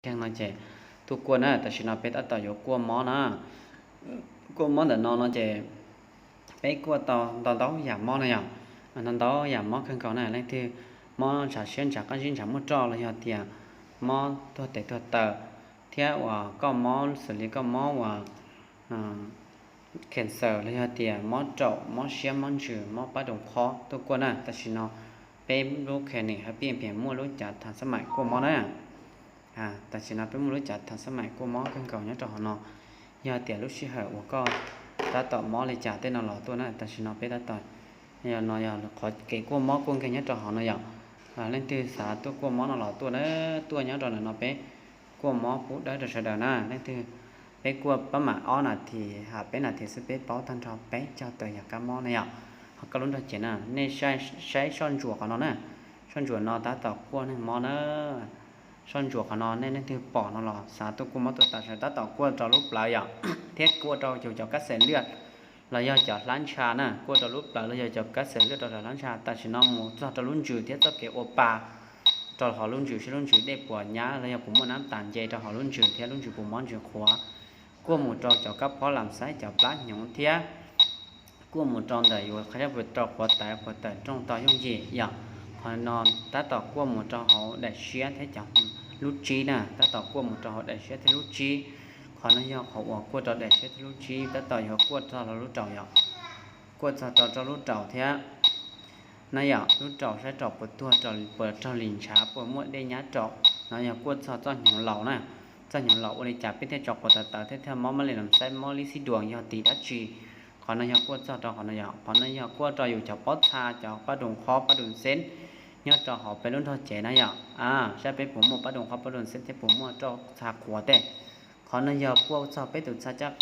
kheej no ces tuaj kuaj na. Tam sim no peb tab tom yuav kuaj mob na. Kuaj mob ntawm no no ces peb kuaj tau ntau ntau yam mob no yom. Ntau ntau yam mob kawg nkaus na, leej twg mob ntshav siab ntshav qab zib ntshav muaj roj los yog tias mob tuag tes tuag taw, thiab uas koj mob xws li koj mob uas cancer los yog tias mob raum mob siab mob ntsws mob pab doos qhob tuaj kuaj na. Tam sim no peb lub clinic Happy and Pian muaj lub cav tham xab maim kuaj mob na. Tam sim no peb muaj lub cav tham xab maim kuaj mob kawg nkaus nyob rau hauv no. Yog tias lub sij hawm uas koj tab tom mob li cas tej no los tuaj na, tam sim no peb tab tom, no yog qhov kev kuaj mob kuaj nkeeg nyob rau hauv no yom. Leej twg xav tuaj kuaj mob no los tuaj na, tuaj nyob rau ntawm no peb kuaj mob pub dawb rau sawv daws na. Leej twg, peb kuaj pab mam ob nas this ham peb nas this xwb peb paub tag nrho peb caug tawm yam kab mob na yom. Ho koj lub nrog cev na, nej saib soj ntsuam qhov no na, soj ntsuam no tab tom kuaj neeg mob na. Soj ntsuam qhov no nej leej twg pom no los xav tuaj kuaj mob tuaj tas sawv tab tom kuaj rau lub plawv yom, thiab kuaj rau yus cov kab xeem liaj los yog cov hlab ntsha na, kuaj rau lub plawv los yog cov kab xeem liaj rau cov hlab ntsha. Tam sim no mus txog rau lub ntsws thiab txoj kev ua pa rau hauv lub ntsws, seb lub ntsws dej puas nyab los yog puas muaj nab tas nce rau hauv lub ntsws thiab lub ntsws puas mob ntsws qhuav. Kuaj mus rau cov kab phob lam xaib cov plab hnyuv thiab kuaj mus rau ntawm yus qhov rau quav tawv quav tawm rooj tog yooj yim yom. Qhov no tab tom kuaj mus rau hauv daim siab thiab cov lub tsib na, tab tom kuaj mus rau hauv daim siab thiab lub tsib. Qhov no yog qhov uas kuaj rau daim siab thiab lub tsib, tab tom yuav kuaj txog rau lub raum yom. Kuaj txog rau rau lub raum thiab na yom, lub raum saib raum puas tuag, puas raug lis ntshav, puas muaj dej nyab raum. No yog kuaj txog txoj hnyuv laus na. Txoj hnyuv laus ua li cas peb thiaj tso quav tawv tawv thiab thiaj mob mab li lam xaib mob lib xib duas yog tim dab tsi. Qhov no yog kuaj txog rau qhov no yom, qhov no yog kuaj rau yus cov pob txha cov pab doos qhob pab doos xeb nyob rau hauv peb lub nrog cev na yom. Saib peb puas muaj pab doos qhob pab doos xeb thiab puas muaj roj txha qhuav tej. Qhov no yog kuaj txog peb tus txha caj